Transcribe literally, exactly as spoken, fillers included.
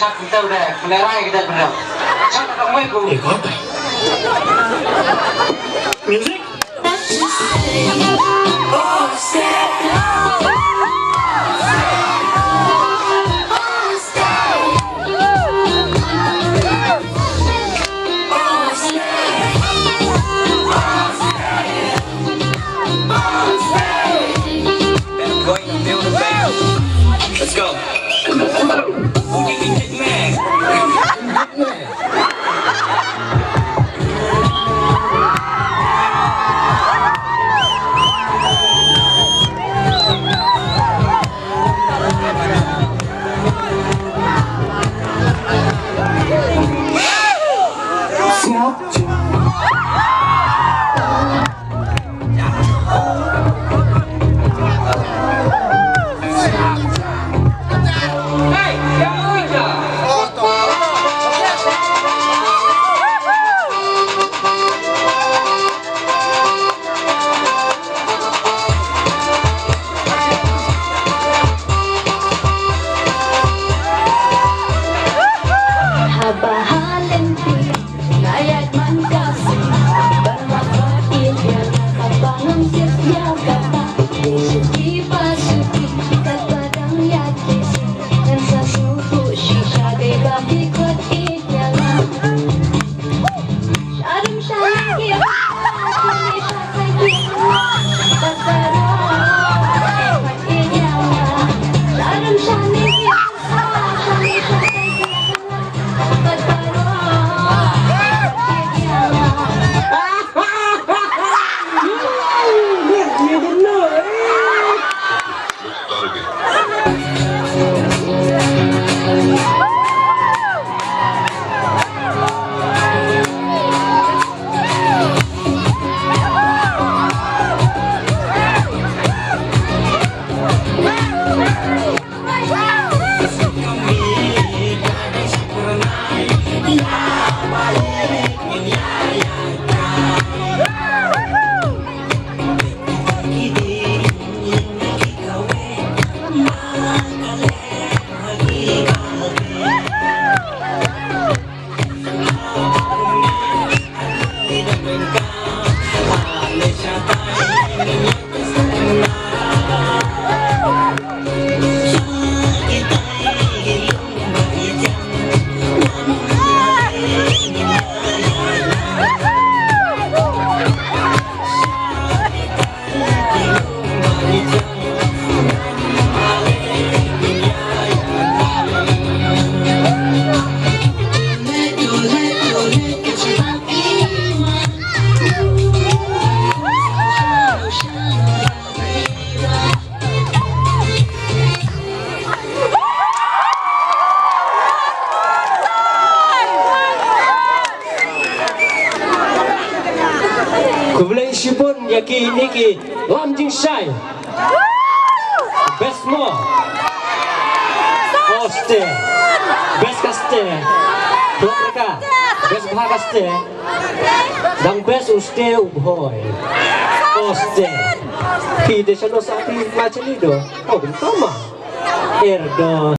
Kita udah menerai kita benar. Siapa kamu itu? Eh, kau apa? Music? Let's go. Haba ha lynti nga ïaid man ka sngi, ban mat ba ïa nga, haba ngam tip ïa kata. Dei suki ba suki, katba dang ïaid ki sngi, ngan sa shu buh shisha, dei ba ki khot ïa nga. Khublei shibun ïa kine ki lam jingshai. Best mo. Oste. Best kaste. Propreka. Best bha kaste. Dang best uste u bhoi. Oste. Ki de shano sa ki ma chini do. Oh, tama. Erdo.